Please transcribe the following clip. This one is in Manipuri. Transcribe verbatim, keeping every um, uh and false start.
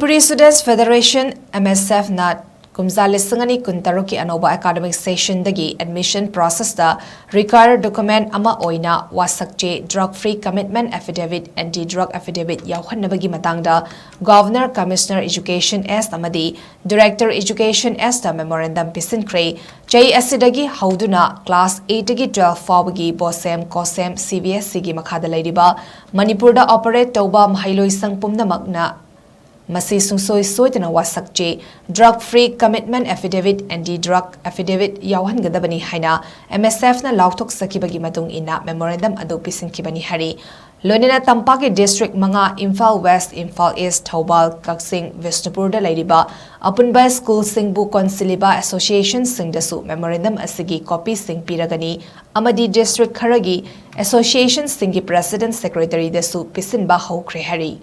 Manipuri Students Federation, M S F ꯅ ꯀꯨꯝꯖꯥ ꯂꯤꯁꯤꯡ ꯑꯅꯤ ꯀꯨꯟꯇꯔꯨꯛꯀꯤ ꯑꯅꯧꯕ academic session ꯗꯒꯤ admission process ꯇ required document ꯑꯃ ꯑꯣꯏꯅ ꯋꯥꯁꯛ ꯆꯦ Drug Free Commitment Affidavit, Anti Drug Affidavit ꯌꯥꯎꯍꯟꯅꯕꯒꯤ ꯃꯇꯥꯡꯗ Governor, Commissioner Education S ꯑꯃꯗꯤ Director Education S ꯇ memorandum ꯄꯤꯁꯤꯟꯈ꯭ꯔꯦ꯫ ꯆꯍꯤ ꯑꯁꯤꯗꯒꯤ ꯍꯧꯗꯨꯅ class eight ꯇꯒꯤ twelve ꯐꯥꯎꯕꯒꯤ BOSEM, COSEM, C B S E ꯒꯤ ꯃꯈꯥꯗ ꯂꯩꯔꯤꯕ ꯃꯅꯤꯄꯨꯔꯗ operate ꯇꯧꯕ ꯃꯍꯩꯂꯣꯏꯁꯪ ꯄꯨꯝꯅꯃꯛꯅ ꯃꯁꯤ ꯁꯨꯡꯁꯣꯏ ꯁꯣꯏꯗꯅ ꯋꯥꯁꯛ ꯆꯦ Drug Free Commitment Affidavit, Anti Drug Affidavit ꯌꯥꯎꯍꯟꯒꯗꯕꯅꯤ ꯍꯥꯏꯅ M S F ꯅ ꯂꯥꯎꯊꯣꯛꯆꯈꯤꯕꯒꯤ ꯃꯇꯨꯡ ꯏꯟꯅ memorandum ꯑꯗꯨ ꯄꯤꯁꯤꯟꯈꯤꯕꯅꯤ ꯍꯥꯏꯔꯤ꯫ ꯂꯣꯏꯅꯅ ꯇꯝꯄꯥꯛꯀꯤ district ꯃꯉꯥ, ꯏꯝꯐꯥꯜ West, ꯏꯝꯐꯥꯜ East, ꯊꯧꯕꯥꯜ, ꯀꯛꯆꯤꯡ, ꯕꯤꯁꯅꯨꯄꯨꯔꯗ ꯂꯩꯔꯤꯕ ꯑꯄꯨꯟꯕ school ꯁꯤꯡꯕꯨ ꯀꯣꯟꯁꯤꯜꯂꯤꯕ association ꯁꯤꯡꯗꯁꯨ memorandum ꯑꯁꯤꯒꯤ copy ꯁꯤꯡ ꯄꯤꯔꯒꯅꯤ ꯑꯃꯗꯤ district ꯈꯔꯒꯤ association ꯁꯤꯡꯒꯤ president, secretary ꯗꯁꯨ ꯄꯤꯁꯤꯟꯕ ꯍꯧꯈ꯭ꯔꯦ ꯍꯥꯏꯔꯤ꯫